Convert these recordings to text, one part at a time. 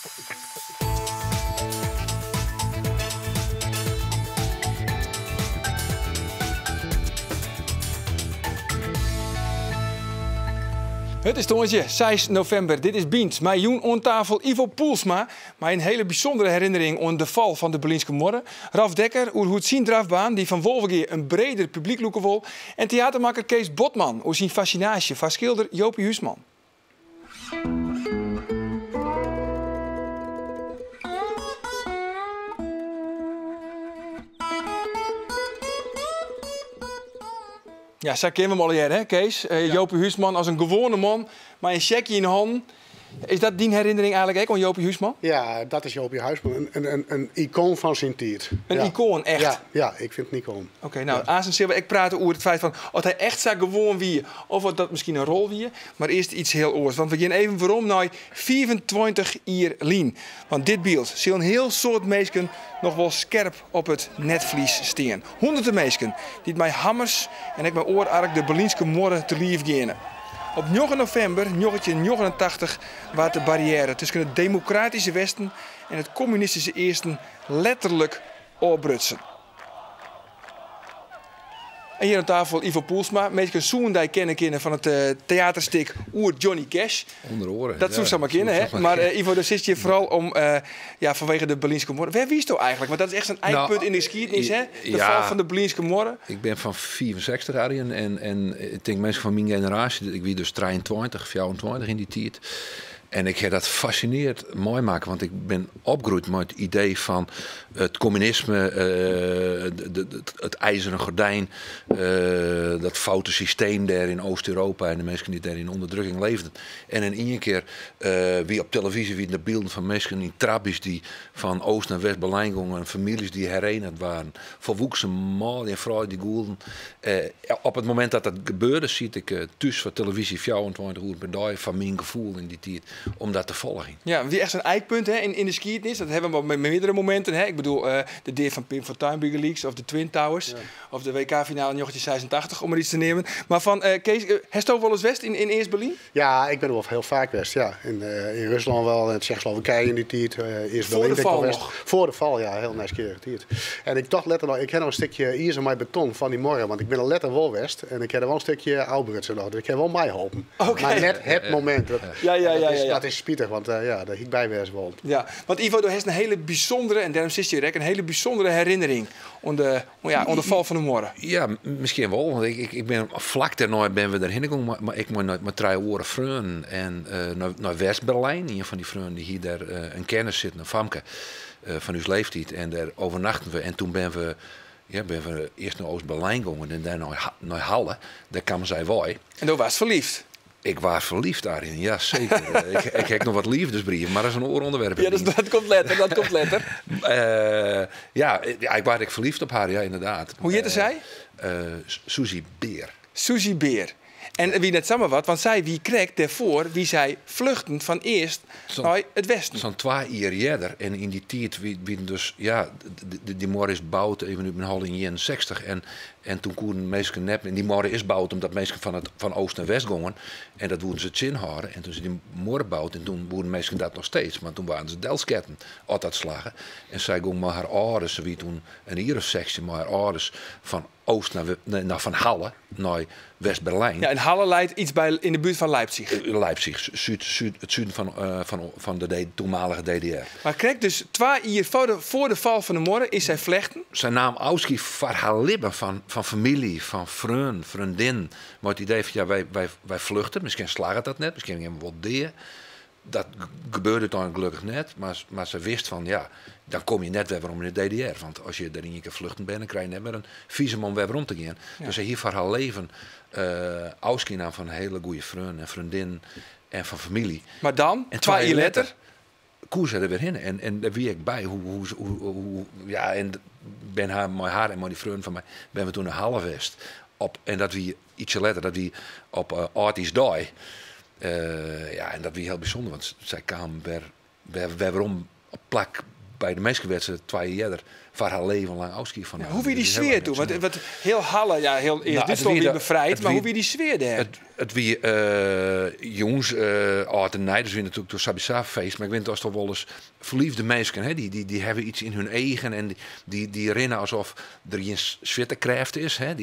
It is tongersdei seis novimber. Dit is Bynt. Mei jûn oan tafel Ivo Poelsma mei in hiele bysûndere herinnering oan de fal fan de Berlynske Muorre. Ralf Dekker oer hoe't syn drafbaan, dy fan Wolvegea, in breder publyk lûke wol. En teatermakker Kees Botman oer syn fassinaasje foar skilder Jopie Huisman. Ja, sa kenne we him allegear, hè, Kees? Jopie Huisman as in gewoane man mei in sjekje yn 'e hannen. Is dat dyn herinnering eigenlik ek oan Jopie Huisman? Ja, dat is Jopie Huisman. In ikoan fan syn tiid. In ikoan, echt? Ja, ja, ik fyn it in ikoan. Oké, no, aanst sille we ek prate oer it feit fan oft hy echt sa gewoan wie of oft dat miskien in rol wie. Mar earst iets hiel oars, want we gean even werom nei 25 jier lyn. Want dit byld sil in hiel soad minsken noch wol skerp op it netvlies stean. Hûnderten minsken dy't mei hammers en ek mei oar ark de Berlynske Muorre te liif geane. Op njoggen novimber 1989 waard de barriêre tusken it demokratyske Westen en it kommunistyske Easten letterlik ôfbrutsen. En hjir oan tafel Ivo Poelsma. Minsken soenen dy kenne kinne fan it teaterstik oer Johnny Cash. Onder oare. Dat soe samar kinne, hè? Mar Ivo, do sitst hjir foaral om, ja, fanwege de Berlynske Muorre. Wêr wiesto eigenlik? Want dat is echt sa'n ijkpunt yn de skiednis, hè? De fal fan de Berlynske Muorre. Ik bin fan 65, Arjen, en ik tink minsken fan myn generaasje, ik wie dus 23, 24 yn dy tiid. En ik ha dat fassineard meimakke, want ik bin opgroeid mei it idee fan it kommunisme, it ijzeren gordijn, dat foute systeem dêr yn Oost-Europa en de minsken dy't dêr yn ûnderdrukking leefden. En in ien kear wie op televyzje wienen der bylden fan minsken yn trabbies dy't fan Oost nei West-Berlijn gongen, famyljes dy't herenigd waarden, folwoeksen manlju en froulju dy't gûlden. Op it momint dat dat gebeurde siet ik thús foar televyzje 24 oeren per dei, foar myn gefoel yn dy tiid, om dat te folgjen. Ja, it wie echt sa'n ijkpunt, hè, yn de skiednis. Dat hawwe we mei meardere mominten. Hè. Ik bedoel, de dea fan Pim Fortuyn bygelyks, of de Twin Towers, of de WK-finale 1986, om mar iets te neamen. Mar fan, Kees, hasto wolris west yn East-Berlyn? Ja, ik bin wol hiel faak west, ja. Yn Ruslân wol, en Tsjechoslowakije yn dy tiid. Foar de fal noch? Foar de fal, ja, hiel nijsgjirrige tiid. En ik tocht letter noch, ik ha noch in stikje izer mei beton fan dy muorre, want ik bin der letter wol west en ik ha der wol in stikje ôfbrutsen noch, dus ik ha wol meiholpen. Mar net het momint. Dat is spitich, want ja, dêr hie ik by wêze wollen. Ja, want Ivo, do hast in hiele bysûndere, en dêrom sitst hjir ek, in hiele bysûndere herinnering oan de, ja, oan de fal fan de muorre. Ja, miskien wol, want ik bin flak dêrnei binne we derhinne gong, mar ek mei trije oare freonen en nei West-Berlijn. Ien fan dy freonen dy hie dêr in kennis sitten, in famke fan ús leeftiid, en dêr overnachten we. En toen binne we, ja, binne we earst nei Oost-Berlijn gongen en dêrnei nei Halle. Dêr kamen sy wei. En do waardst ferliefd? Ik waard ferliefd, Arjen, ja seker. Ik ha ek noch wat liefdesbrieven, mar dat is in oar ûnderwerp. Ja, dat komt letter, dat komt letter. Ja, ik waard ek ferliefd op har, ja, ynderdaad. Hoe hjitte sy? Suzy Beer. Suzy Beer. En it wie net samar wat, want sy wie krekt dêrfoar wie sy vluchten fan east nei it westen. Sa'n twa jier earder. En yn dy tiid wienen dus, ja, dy muorre is boud even út myn holle yn 61. En toen koenen minsken net mear. Dy muorre is boud omdat minsken fan it fan oost nei west gongen en dat woenen se tsjinhâlde. En toen is dy muorre boud en toen woenen minsken dat noch steeds, mar toen waarden se delsketten as dat slagge. En sy gong mei har âlders, se wie toen in jier of 16, mei har âlders fan oost nei, no, fan Halle nei West-Berlijn. Ja, en Halle leit iets by yn de buert fan Leipzig. Leipzig, súd, súd, it suden fan, fan de toenmalige DDR. Mar krekt dus twa jier foar de, foar de fal fan de muorre is sy flechten. Sy naam ôfskie foar har libben fan, fan famylje, fan freonen, freondinnen, mei it idee fan ja, wy, wy, wy fluchte, miskien slagget dat net, miskien gean we wol dea. Dat gebeurde úteinlik gelokkich net, mar sy wist fan ja, dan komme je net wer werom yn de DDR. Want as je der ien kear fluchten binne, dan krije je net mear in visum om wer werom te gean. Dus sy hie foar har leven ôfskie naam fan hiele goede freonen en freondinnen en fan famylje. Mar dan, En twa jier letter, koe sy der wer hinne. En dêr wie ik by. Hoe, hoe, hoe, ja, en ben har, mei har en mei dy freonen fan my binne we toen nei Halle west. Op, en dat wie ietsje letter, dat wie op âldjiersdei. Ja, en dat wie hiel bysûnder, want sy kaam wer, wer, wer werom op plak By de minsken wêr't se 2 jier earder foar har leven lang ôfskie fan namen. Hoe wie dy sfear doe? Want hiel Halle, ja, hiel East-Dútslân wie befrijd, mar hoe wie dy sfear dêr? It wie jûns âld en nij, dus wie natuerlik troch sawiesa feest. Mar ik wit ast wolris ferliefde minsken, hè, dy hawwe iets yn hun eagen en dy rinne alsof der gjin swiertekrêft is. Hè,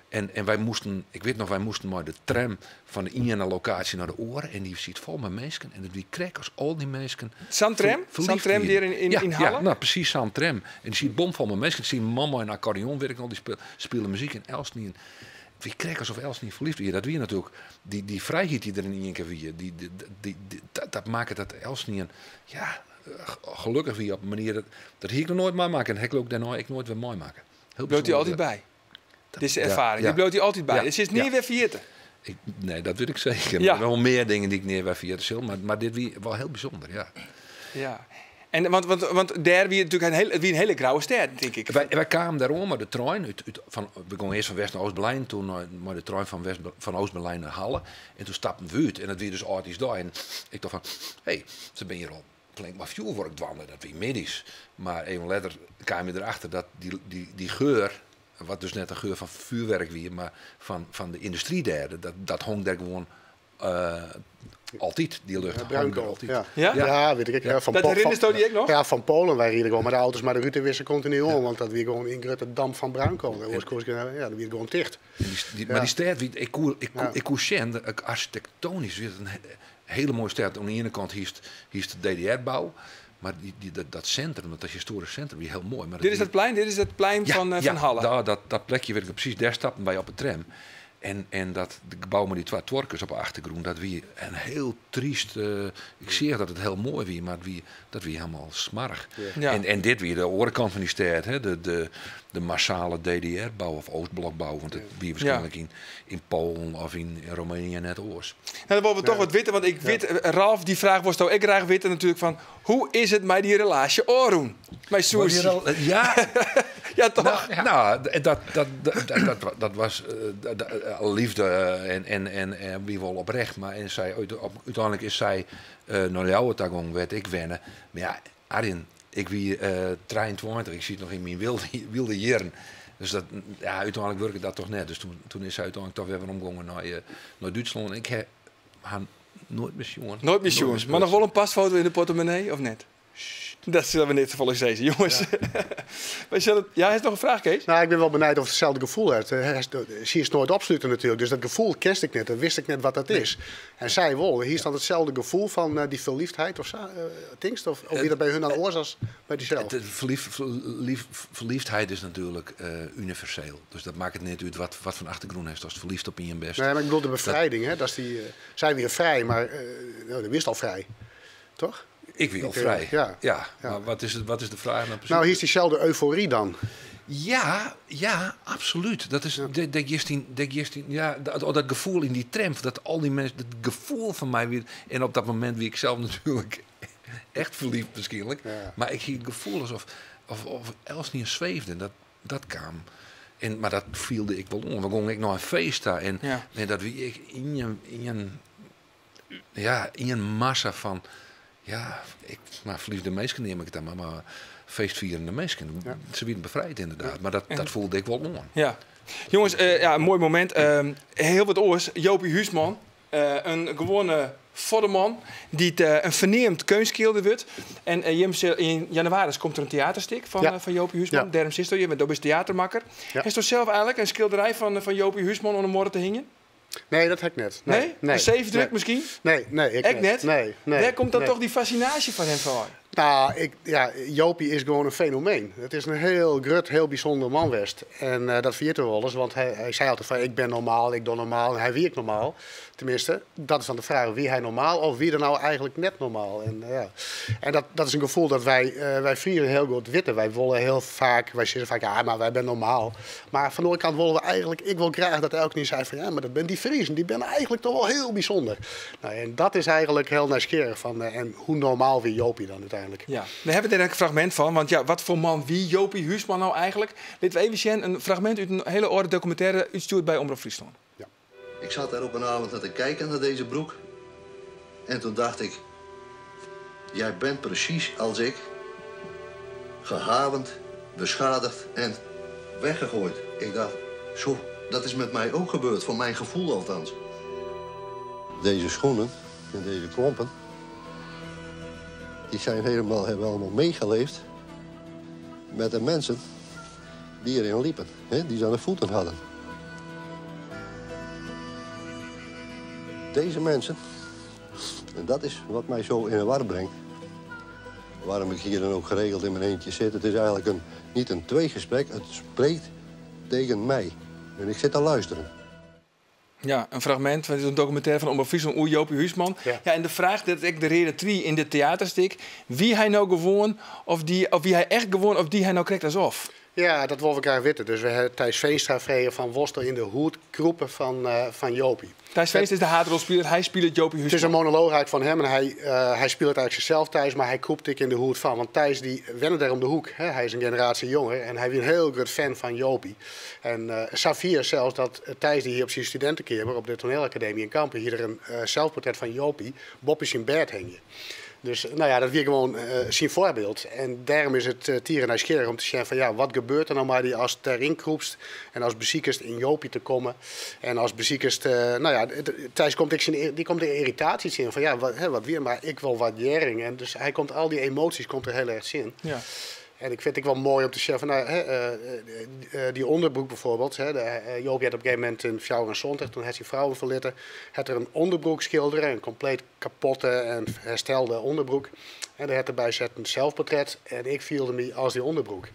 en wy moasten, ik wit noch, wy moasten mei de tram fan de iene lokaasje nei de oare en dy siet fol mei minsken en it wie krekt as al dy minsken Sa'n tram? Sa'n tram dêr yn Halle? Ja, nou, presys sa'n tram. En dy siet bomfol mei minsken. Der stie in man mei in akkordeon, wit ik noch, dy spile muzyk en eltsenien, it wie krekt alsof eltsenien ferliefd wie. Dat wie natuerlik dy frijheid dy't der yn ien kear wie, dat makke dat eltsenien, ja, gelokkich wie op in manier, dat hie ik noch noait meimakke en ha ik leau ik dêrnei ek noait wer meimakke. Hiel Bliuwt dy altyd by? Dizze erfaring, dy bliuwt dy altyd by. Dit silst nea wer ferjitte. Nee, dat wit ik seker. Der binne wol mear dingen dy't ik nea wer ferjitte sil, mar dit wie wol hiel bysûnder, ja. Ja. En, want dêr wie it natuerlik in hiel, it wie in hiele grouwe stêd, tink ik. Wy kamen dêr oan mei de trein út, út, fan, we gongen earst fan West nei Oost-Berlijn, toen mei de trein fan West, fan Oost-Berlijn nei Halle. En toen stapten we út en it wie dus âldjiersdei. En ik tocht fan, hé, se binne hjir al flink mei fjoerwurk dwaande. Dat wie middeis. Mar even letter kaam je derachter dat dy geur, wat dus net in geur fan vuurwerk wie, mar fan de yndustry dêr, dat hong dêr gewoan altyd, dy lucht. Ja, bruinkool, altyd. Ja. Ja? Ja, wit ik ek. Ja, van Dat herinnerst dy ek noch? Ja, fan Polen. Wy rieden gewoan mei de auto's, mar de ruten wisten kontinu oan, want dat wie gewoan in grutte damp fan bruinkool. En oars koe ik, ja, dan wie it gewoan ticht. En mar dy stêd wie, ik koe sjen, arsjitektonysk wie it in hiele moaie stêd. Oan de iene kant hiest de DDR-bou, mar dat sintrum, dat histoarysk sintrum, wie hiel moai. Mar Dit is dat plein? Dit is it plein Ja, fan ja, Halle? dat plekje wit ik noch presys. Dêr stapten wy op 'e tram. En dat gebou mei dy twa tuorkes op 'e achtergrûn, dat wie in hiel tryst. Ik seach dat it hiel moai wie, mar dat wie hielendal smoarch. En dit wie de oare kant fan dy stêd, hè? De massale DDR-bou of Oostblokbou, want it wie waarskynlik yn Poalen of yn Roemenië net oars. Nou, dan wolle we toch wat witte, want ik wit, Ralf, dy fraach wolsto ek graach witte natuerlik, fan hoe is it mei dy relaasje ôfrûn? Mei Suzy? Ja. Ja, toch? Nou, dat was liefde en wie wol oprecht, mar en sy, úteinlik is sy nei Ljouwert ta gong, wêr't ik wenne. Mar ja, Arjen, ik wie 23, ik siet noch yn myn wylde jierren. Dus dat, ja, úteinlik wurke dat toch net. Dus toen is sy úteinlik toch wer weromgongen nei Dútslân. Ik ha har noait mear sjoen. Noait mear sjoen. Mar noch wol in pasfoto yn de portemonnee, of net? Dat sille we net safolle sizze, jonges. Wy sille, ja, hast noch in fraach, Kees? Nou, ik bin wol benijd oft itselde gefoel hat. Sy is noait opsluten natuerlik, dus dat gefoel kenst ik net. Dat wist ik net wat dat is. En sy wol. Hiest dan itselde gefoel fan dy ferliefdheid of sa, tinkst? Of wie dat by hun dan oars as by dysels? De ferliefdheid is natuerlik universeel. Dus dat makket net út wat foar achtergrûn hast ast ferliefd op ien bist. Nee, mar ik bedoel de befrijding, hè? Dat is dy, sy wie frij, mar no, do wiest al frij, toch? Ik wie al frij. Ja. Ja, mar wat is de fraach nou presys? Nou, hiest dyselde eufory dan? Ja, ja, absolút. Dat is, dêr giest yn, dêr giest yn, ja, dat, oh, dat gefoel yn dy tram, dat al dy minsken, dat gefoel fan my wie, en op dat momint wie ik sels natuerlik echt ferliefd waarskynlik, mar ik hie it gefoel alsof of eltsenien sweefde en dat kaam. En, mar dat fielde ik wol oan. We gongen ek nei in feest ta en dat wie ek ien, ja, ien massa fan, ja, ik, mar ferliefde minsken neam ik it dan mar, mar feestvierende minsken. Se wienen befrijd ynderdaad, mar dat fielde ik wol oan. Ja. Jonges, ja, in moai momint. Hiel wat oars. Jopie Huisman, in gewoane foddeman dy't in ferneamd keunstskilder wurdt. En jim sil, yn jannewaris komt der in teaterstik fan Jopie Huisman. Dêrom sitsto hjir, want do bist teatermakker. Hasto sels eigenlik in skilderij fan Jopie Huisman oan de muorre te hingjen? Nee, dat ha ik net. Nee? Nee? Een zeefdruk miskien? Nee, nee, ik Ek net. net? Nee, nee, Wêr komt dan nee. toch dy fascinaasje foar him foar? Nou, ik, ja, Jopie is gewoan in fenomeen. It is in hiel grut, hiel bysûnder man west. En dat ferjitte we wolris, want hy sei altyd fan ik bin normaal, ik doch normaal. En hy wie ek normaal. Tenminste, dat is dan de fraach, wie hy normaal of wie er nou eigenlik net normaal? En ja. En dat is in gefoel dat wy Friezen hiel goed witte. Wy wolle hiel faak, wy sizze faak, ja, mar wy binne normaal. Mar fan de oare kant wolle we eigenlik, ik wol graach dat elkenien sei fan ja, mar dat binne dy Friezen, dy binne eigenlik toch wol hiel bysûnder. Nou, en dat is eigenlik hiel nijsgjirrich fan en hoe normaal wie Jopie dan úteinlik? Ja, dêr hawwe we dêr ek in fragmint fan, want ja, wat foar man wie Jopie Huisman nou eigenlik? Litte we even sjen, in fragmint út in hiele âlde dokumintêre útstjoerd by Omrop Fryslân. Ja. Ik zat daar op een avond naar te kijken naar deze broek. En toen dacht ik, jij bent precies als ik. Gehavend, beschadigd en weggegooid. Ik dacht, zo, dat is met mij ook gebeurd, voor mijn gevoel althans. Deze schoenen en deze klompen, die zijn helemaal, hebben allemaal meegeleefd met de mensen die erin liepen, hè, die ze aan de voeten hadden. Deze mensen, en dat is wat mij zo in de war brengt, waarom ik hier dan ook geregeld in mijn eentje zit. Het is eigenlijk niet een tweegesprek, het spreekt tegen mij. En ik zit te luisteren. Ja, een fragment van een documentaire van Omroep Friesland oer Jopie Huisman. Ja. En de vraag dat ik de reden 3 in dit theaterstuk, wie hij nou gewoon, of wie hij echt gewoon, of die hij nou krijgt alsof. Ja, dat wil ik graag weten. Dus we hebben Thijs Veenstra vregen van Worstel in de hoed kroepen van Jopie. Thijs Veenstra is de haadrolspeler, hij speelt Jopie Het is Huisman. een monoloog eigenlijk van hem en hij speelt eigenlijk zichzelf Thijs, maar hij kroept ik in de hoed van. Want Thijs die wende daar om de hoek, hè. Hij is een generatie jonger en hij is een heel groot fan van Jopie. En Safir zelfs dat Thijs die hier op zijn studentenkamer op de toneelacademie in Kampen hier een zelfportret van Jopie, Bob is in bed hing. Dus dat weer gewoon zijn voorbeeld. En daarom is het tieren nieuwsgierig om te zien van ja, wat gebeurt er nou maar die als erin kroepst en als beziekers in Jopie te komen. En als beziekers, nou ja, Thijs komt, ik zijn, die komt in irritaties in van ja, wat, hè, wat weer, maar ik wil waardering. En dus hij komt al die emoties komt er heel erg in. En ik vind het wel mooi om te zeggen van, nou, hè die onderbroek bijvoorbeeld. Hè, de Jopie had op een gegeven moment in Fjouwer en Zondag, toen had hij vrouwen verlitten, had er een onderbroek schilderen, een compleet kapotte en herstelde onderbroek. En daar had erbij zet een zelfportret en ik vielde me als die onderbroek.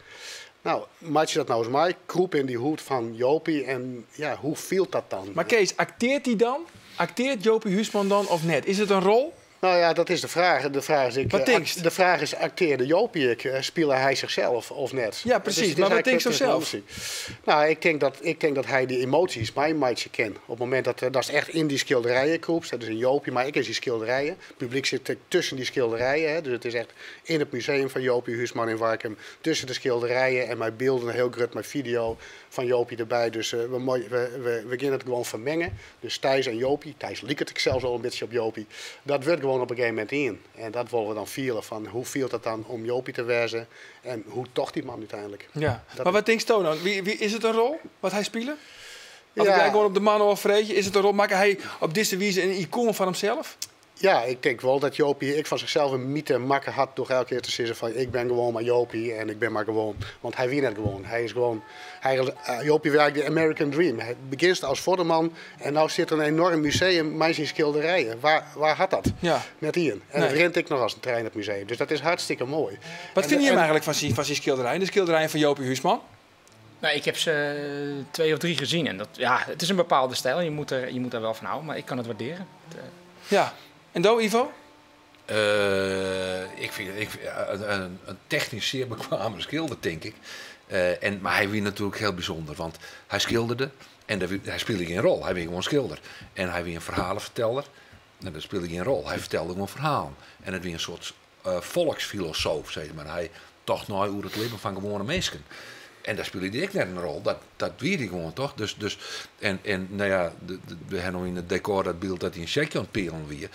Nou, maak je dat nou eens mij, kroep in die hoed van Jopie en ja, hoe viel dat dan? Maar Kees, acteert hij dan? Acteert Jopie Huisman dan of net? Is het een rol? Nou ja, dat is de vraag. De vraag is, ik, Wat denkst? de vraag is, acteerde Jopie ik? Speelde hij zichzelf of net? Ja, precies. Het is Maar wat eigenlijk denkt het zo is een zelf? onderzoek. Nou, ik denk dat hij die emoties, mijn maatje ken. Op het moment dat, dat is echt in die schilderijen kroept. Dat is een Jopie, maar ik is die schilderijen. Het publiek zit tussen die schilderijen. Hè. Dus het is echt in het museum van Jopie Huisman in Warkum. Tussen de schilderijen en mijn beelden, heel groot, mijn video van Jopie erbij. Dus we gaan het gewoon vermengen. Dus Thijs en Jopie, Thijs liekert ik zelfs al een beetje op Jopie. Dat wordt gewoon op een gegeven moment in. En dat willen we dan vieren van hoe viel dat dan om Jopie te wezen en hoe tocht die man uiteindelijk. Ja. Dat Maar wat denkt Toon dan? Is het een rol wat hij speelt? Als Ja. ik gewoon op de man of vreetje, is het een rol? Maakt hij op deze wijze een icoon van hemzelf? Ja, ik denk wel dat Jopie, ik van zichzelf een mythe makker had door elke keer te zeggen van ik ben gewoon maar Jopie en ik ben maar gewoon. Want hij wie net gewoon. Hij is gewoon, hij Jopie werkt de American Dream. Hij begint als vorderman en nou zit er een enorm museum met zijn schilderijen. Waar had dat? Net hier. En dat rent ik nog als een trein het museum. Dus dat is hartstikke mooi. Wat vind je hem eigenlijk van zijn schilderijen? De schilderijen van Jopie Huisman? Nou, ik heb ze 2 of 3 gezien en dat, ja, het is een bepaalde stijl. Je moet daar wel van houden, maar ik kan het waarderen. Het. Ja. En do, Ivo? Ik vind, ik, een technisch zeer bekwame schilder, denk ik. Maar hij was natuurlijk heel bijzonder, want hij schilderde en hij speelde geen rol. Hij was gewoon schilder. En hij was een verhalenverteller. En dat speelde geen rol. Hij vertelde gewoon verhalen. En het was een soort volksfilosoof, zeg maar. Hij tocht nooit over het leven van gewone mensen. En daar speelde hij ook net een rol. Dat weet hij gewoon, toch? We hebben nog in het decor dat beeld dat hij een checkje aan het pelen wie.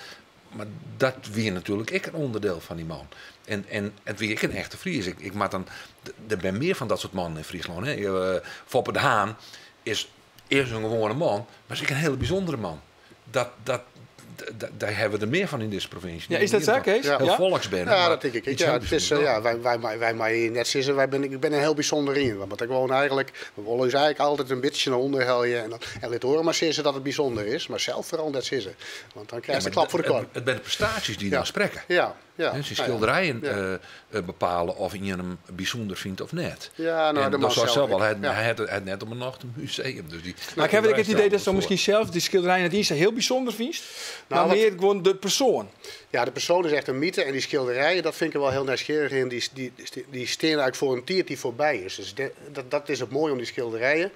Maar dat wie natuurlijk ik een onderdeel van die man. En het wie ik een echte Fries. Ik, ik maak dan, er zijn meer van dat soort mannen in Friesland. Hè. Foppe de Haan is een gewone man, maar is ook een hele bijzondere man. Daar hebben we er meer van in deze provincie. Ja, is dat zo, Kees? Heel Ja? volksband, Ja, maar dat denk ik. iets Ja, heel het is, bijzonders. ja, wij, wij, wij, wij, net zeggen, wij ben, ik ben een heel bijzonder in. Want ik woon eigenlijk, we willen dus eigenlijk altijd een beetje naar onder heljen. En laat horen maar zeggen dat het bijzonder is. Maar zelf vooral net zeggen. Want dan krijg je Ja, de maar klap voor de kop. Het zijn de prestaties die dan spreken. Ja. Hè, zijn schilderijen, bepalen of je hem bijzonder vindt of net. Ja, nou, En de dat man zou zelf zelf wel. ook. Hij had net op een nacht een museum. Dus die, Maar ik heb het idee dat ze voor. misschien zelf die schilderijen het eerst heel bijzonder vindt. Maar meer gewoon de persoon. Ja, de persoon is echt een mythe. En die schilderijen, dat vind ik er wel heel nieuwsgierig in. Die steen eigenlijk voor een tier die voorbij is. Dus dat is het mooie om die schilderijen.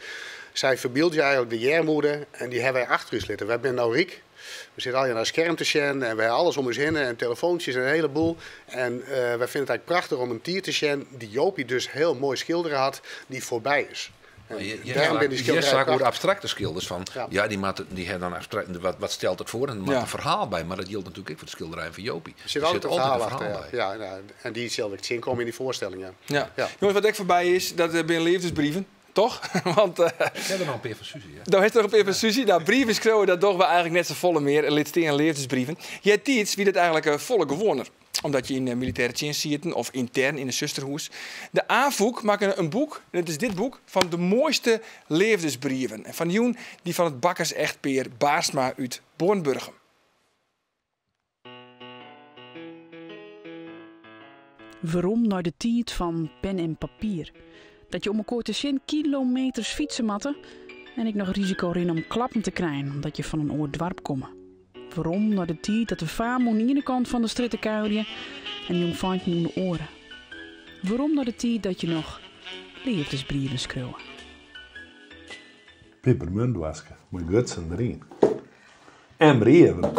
Zij verbeeld je eigenlijk de jermoeder en die hebben wij achter ons zitten. Wij zijn nou riek. We zitten al naar het scherm te zien en wij hebben alles om ons heen en telefoontjes en een heleboel. En wij vinden het eigenlijk prachtig om een tier te zien die Jopie dus heel mooi schilderen had, die voorbij is. Dêrom binne dy skilderijen prachtich. Oer abstrakte skilders fan, ja, dy moatte, dy ha dan abstrakt, wat stelt it foar? En der moat in ferhaal by, mar dat jildt natuerlik ek foar de skilderijen fan Jopie. Der sit altyd in ferhaal achter, ja. Ja, en dy sil ik tsjinkomme yn dy foarstelling, ja. Ja. Jonges, wat ek foarby is, dat binne leafdesbrieven. Toch? Want, ik ha der noch in pear fan Suzy. Ja. Do hast der noch in pear fan Suzy. Nou, brieven skriuwe, dat dogge we eigentlik net safolle mear. Lit stean leafdesbrieven. Eartiids wie dat eigentlik folle gewoaner. Omdat je yn militêre tsjinst sieten of yntern yn in susterhûs. De Afûk makke in boek, en it is dit boek, fan de moaiste leafdesbrieven. En fan jûn dy fan it bakkersechtpear Baarsma út Boarnburgum. Werom nei de tiid fan pen en papier. Dat je om elkoar te sjen kilometers fytse moatte en ek noch risiko rinne om klappen te krijen omdat je fan in oar doarp komme. Werom nei de tiid dat de faam oan de iene kant fan de strjitte kuierje en de jongfeinten oan de oare. Werom nei de tiid dat je noch leafdesbrieven skriuwe. Pipermuntdoaske mei gutsen deryn. En brieven.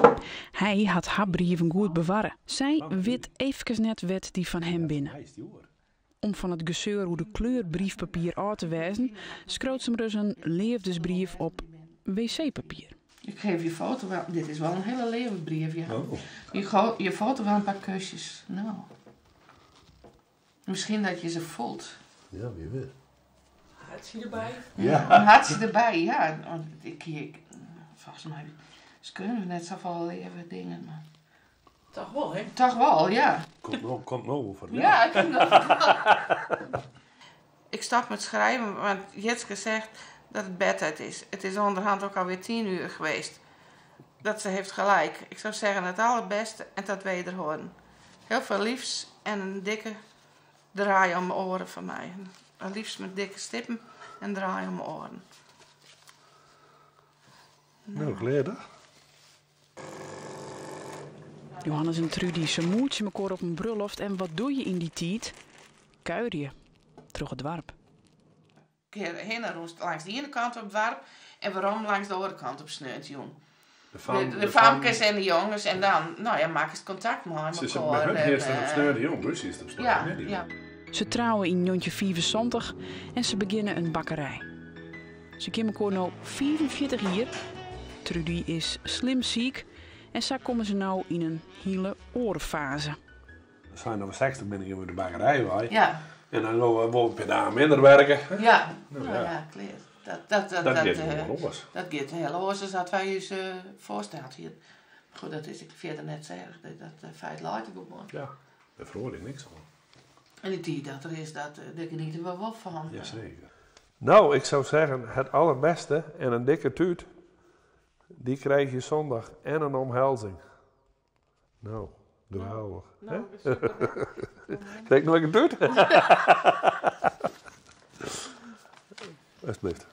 Hy hat har brieven goed bewarre. Sy wit eefkes net wêr't dy fan him binne. Om fan it geseur oer de kleur briefpapier ôf te wêzen, skriuwt se ris in leafdesbrief op wc-papier. Ik geef je foto wel. Dit is wel een hele leave brief, ja. Je, je foto wel een paar kusjes. Nou. Misschien dat je ze voelt. Ja, wie weet. Hartsje derby. Ja. Een hartsje derby, ja. Want ik, ik, volgens mij kunnen we net zoveel leave dingen. Maar... Toch wol, hè? Toch wel, ja. Komt no, komt no voor Ja, ik kom nog. Ik stop met schrijven, want Jitske zegt dat het bedtijd is. Het is onderhand ook alweer 10 uur geweest. Dat ze heeft gelijk. Ik zou zeggen het allerbeste en tot wederhoren. Heel veel liefs en een dikke draai om mijn oren van mij. Het liefst met dikke stippen en draai om mijn oren. Nou, klear toch? Johannes en Trudy, se moetsje mekoar op in brulloft. En wat doch je yn dy tiid? Kuierje. Troch it doarp. Kear hinne langs de iene kant op it doarp en werom langs de oare kant op sneontejûn. De, fam, De, de famkes en de jonges en dan, nou ja, makkest kontakt mei Ze elkoar. Met hun En, is het op sneontejûn, dus is het op Ja, sneontemiddei. ja. Se trouwe yn 1975 en se begjinne in bakkerij. Se kenne elkoar no 45 jier. Trudy is slim siik en sa komme se no yn in hiele oare faze. We zijn over 60 ben ik in de bakkerij bij. En dan gaan we wel een paar dagen minder werken. Ja, Nou, nou ja. ja, klear. Dat, Dat giet gewoan oars. Dat giet hiel oars as dat wy ús foarsteld hiene. Goed, dat is ek fierder net sa erch. Dat feit leit der gewoan. Ja, dêr feroare ik niks oan. En de tiid dat der is, dat, dêr geniete we wol fan. Jazeker. Nou, ik zou zeggen, het allerbeste en een dikke tuut, die krijg je zondag en een omhelzing. Nou, geweldig. Nou, hè? Krijg ik nog een tuut? Alsjeblieft.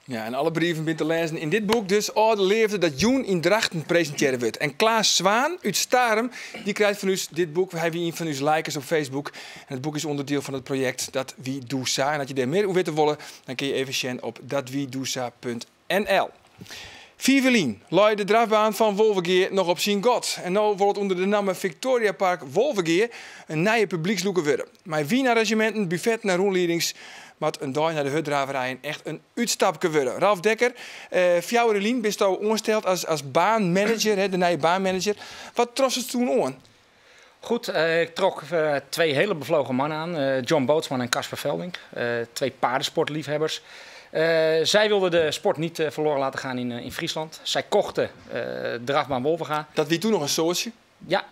Ja, en alle brieven binne te lêzen yn dit boek. Dus Alde Leafde dat jûn yn Drachten presintearre wurdt. En Klaas Zwaan út Starum, dy krijt fan ús dit boek. Hy wie ien fan ús likers op Facebook. En it boek is ûnderdiel fan it projekt Dat Wie Doe Sa. En as je dêr mear oer witte wolle, dan kinne je even sjen op datwiedoesa.nl. 5 jier lei de drafbaan fan Wolvegea noch op syn gat. En no wol it ûnder de namme Victoria Park Wolvegea in nije publykslûker wurde. Mei wynarranzjeminten, buffetten en rûnliedings moat in dei nei de hurddraverijen echt in útstapke wurde. Ralf Dekker, 4 jier lyn bisto oansteld as baanmanager, hè, de nije baanmanager. Wat trofst doe oan? Goed, ik trok twee hele bevlogen mannen aan. John Bootsman en Casper Veldink. Twee paardensportliefhebbers. Zij wilden de sport niet verloren laten gaan in Friesland. Zij kochten drafbaan Wolvega. Dat wie doe noch in soadsje? Ja.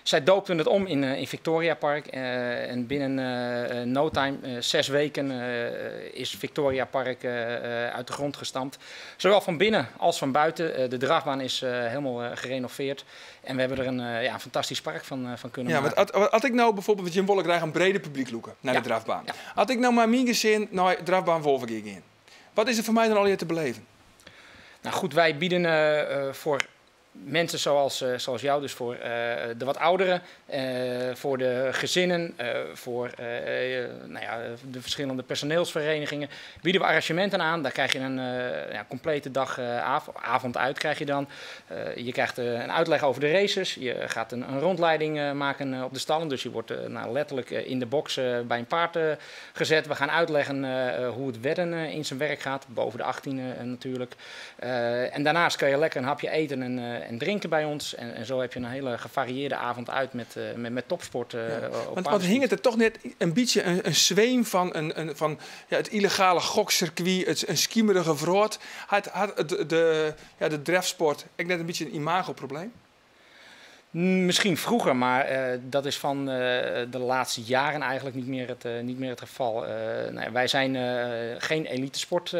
Zij doopten het om in Victoria Park. En binnen no time, 6 weken, is Victoria Park uit de grond gestampt. Zowel van binnen als van buiten. De drafbaan is helemaal gerenoveerd. En we hebben er een, ja, een fantastisch park van kunnen Ja, maken. want as ik no bygelyks, want je wolle graach in breder publyk lûke nei de drafbaan. As ik no mei myn gesin nei drafbaan Wolvegea gean, wat is der foar my dan allegear te belibjen? Nou goed, wij bieden voor Mensen zoals, zoals jou, dus voor de wat ouderen, voor de gezinnen, voor nou ja, de verschillende personeelsverenigingen, bieden we arrangementen aan. Daar krijg je een ja, complete dag avond uit krijg je dan. Je krijgt een uitleg over de races, je gaat een rondleiding maken op de stallen. Dus je wordt nou, letterlijk in de box bij een paard gezet. We gaan uitleggen hoe het wedden in zijn werk gaat, boven de 18 natuurlijk. En daarnaast kan je lekker een hapje eten en drinken bij ons. En zo heb je een hele gevarieerde avond uit met topsport. Ja. Op Want paardengebied. hing het er toch net een beetje een zweem van ja, het illegale gokcircuit, een schiemerige wroot. Had ja, de drafsport ook net een beetje een imagoprobleem? Misschien vroeger, maar dat is van de laatste jaren eigenlijk niet meer het geval. Nou ja, wij zijn geen elitesport,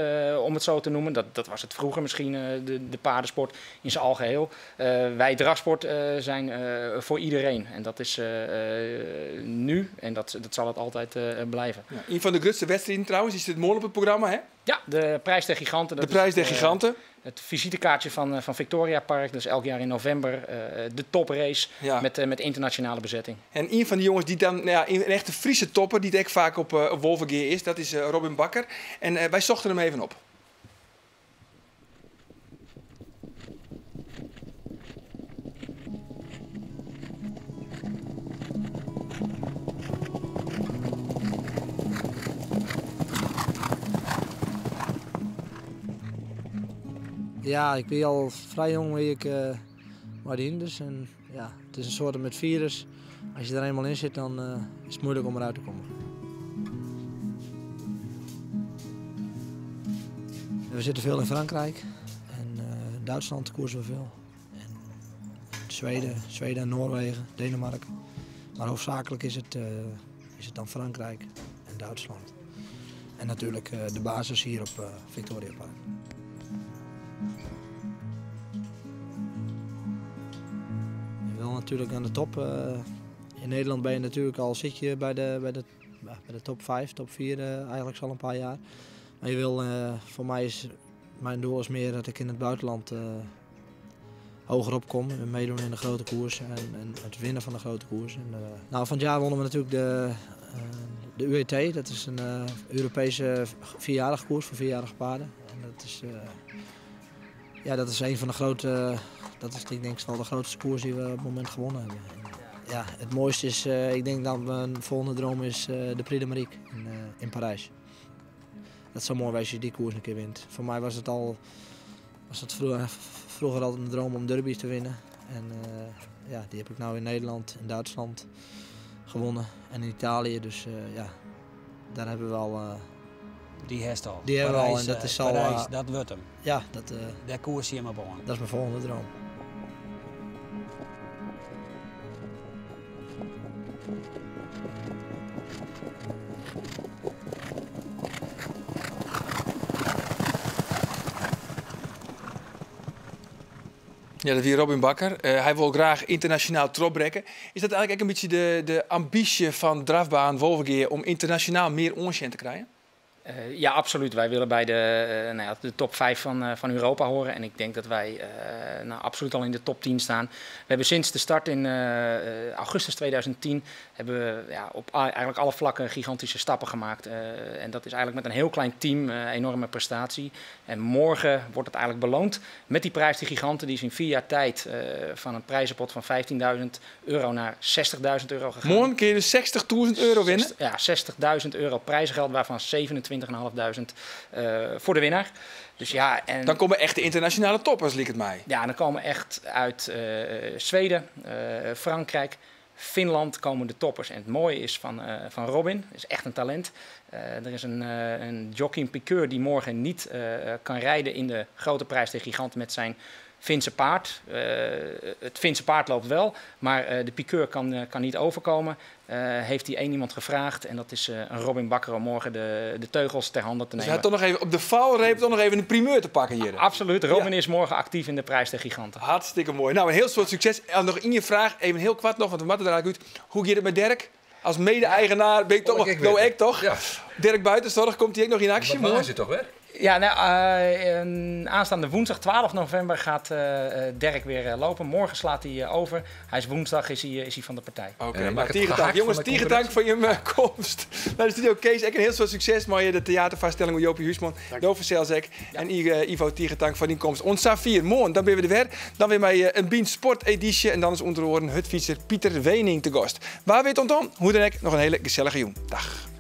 om het zo te noemen. Dat was het vroeger misschien, de paardensport in zijn algeheel. Wij drafsport zijn voor iedereen. En dat is nu en dat zal het altijd blijven. Ja. Een van de grootste wedstrijden trouwens, is het morgen op het programma, hè? Ja, de Prijs der Giganten. Dat De Prijs is der Giganten. Het visitekaartje van Victoria Park. Dus elk jaar in november de toprace met internationale bezetting. En een van die jongens die dan, nou ja, een echte Friese topper, die het ook vaak op Wolvegea is, dat is Robin Bakker. En wij zochten hem even op. Ja, ik ben al vrij jong weet ik, maar die dus. En ja, het is een soort met virus. Als je er eenmaal in zit, dan is het moeilijk om eruit te komen. We zitten veel in Frankrijk en Duitsland koersen we veel. En Zweden en Noorwegen, Denemarken. Maar hoofdzakelijk is het dan Frankrijk en Duitsland. En natuurlijk de basis hier op Victoria Park. Je wil natuurlijk aan de top. In Nederland ben je natuurlijk al, zit je bij de top 5, top 4 eigenlijk al een paar jaar. Maar je wil, voor mij is mijn doel is meer dat ik in het buitenland hogerop kom en meedoen in de grote koers en het winnen van de grote koers. En, nou, van het jaar wonnen we natuurlijk de UET, dat is een Europese vierjarige koers voor vierjarige paarden. En dat is, ja, dat is een van de grote, dat is ik denk wel de grootste koers die we op het moment gewonnen hebben. En, ja, het mooiste is, ik denk dat mijn volgende droom is de Prix d'Amérique in Parijs. Dat zou mooi zijn als je die koers een keer wint. Voor mij was het al, was het vroeger altijd een droom om derbies te winnen. En ja, die heb ik nou in Nederland, in Duitsland gewonnen en in Italië. Dus ja, daar hebben we al. Die heeft al. Die hebben we al Parijs, en dat is al. Parijs, dat wordt hem. Ja, dat. Daar koers je hem op aan. Dat is mijn volgende droom. Ja, dat wie Robin Bakker. Hij wil graag internationaal trochbrekke. Is dat eigenlijk ook een beetje de ambitie van drafbaan Wolvegea om internationaal meer oansjen te krijgen? Ja, absoluut. Wij willen bij nou ja, de top 5 van Europa horen. En ik denk dat wij nou, absoluut al in de top 10 staan. We hebben sinds de start in augustus 2010 hebben we, ja, op eigenlijk alle vlakken gigantische stappen gemaakt. En dat is eigenlijk met een heel klein team enorme prestatie. En morgen wordt het eigenlijk beloond met die prijs, die giganten. Die is in 4 jaar tijd van een prijzenpot van €15.000 naar €60.000 gegaan. Morgen kun je dus €60.000 winnen? Ja, €60.000 prijzengeld, waarvan 27.500 voor de winnaar. Dus ja, en Dan komen echt de internationale toppers, lijkt het mij. Ja, dan komen echt uit Zweden, Frankrijk, Finland komen de toppers. En het mooie is van Robin, is echt een talent. Er is een jockey, een piqueur die morgen niet kan rijden in de grote prijs der giganten met zijn Finse paard. Het Finse paard loopt wel, maar de piqueur kan niet overkomen. Heeft hij één iemand gevraagd en dat is een Robin Bakker om morgen de teugels ter handen te Dus nemen. hij had toch nog even op de valreep toch nog even een primeur te pakken hier. Absoluut, Robin is morgen actief in de prijs der giganten. Hartstikke mooi. Nou, een heel soort succes. En nog één vraag, even heel kwart nog, want we moeten er eigenlijk uit. Hoe gaat het met Dirk? Als mede-eigenaar ben ik toch Oh, ik nou weet ik toch? Ja. Dirk Buitenzorg, komt hij ook nog in actie? Wat Mooi. is het toch weer? Ja, nou, aanstaande woensdag 12 november gaat Derk weer lopen. Morgen slaat hij over. Hij is woensdag is hij van de partij. Oké, En dan nou, maak het tige tank. gehakt Jongens, van de tige tank voor je komst naar de studio. Kees, ek een heel soad sukses mei de theaterfoarstelling Jopie Huisman. Do fansels ek. En Ivo, tige tank foar dyn komst. Oant safier, moarn, dan binne we der wer. Dan wer mei in Bynt Sport edysje. En dan is ûnder oaren hurdfytser Pieter Weening te gast. Wa wit oant dan? Hoe dan ek, noch in hiele gesellige jûn. Dag.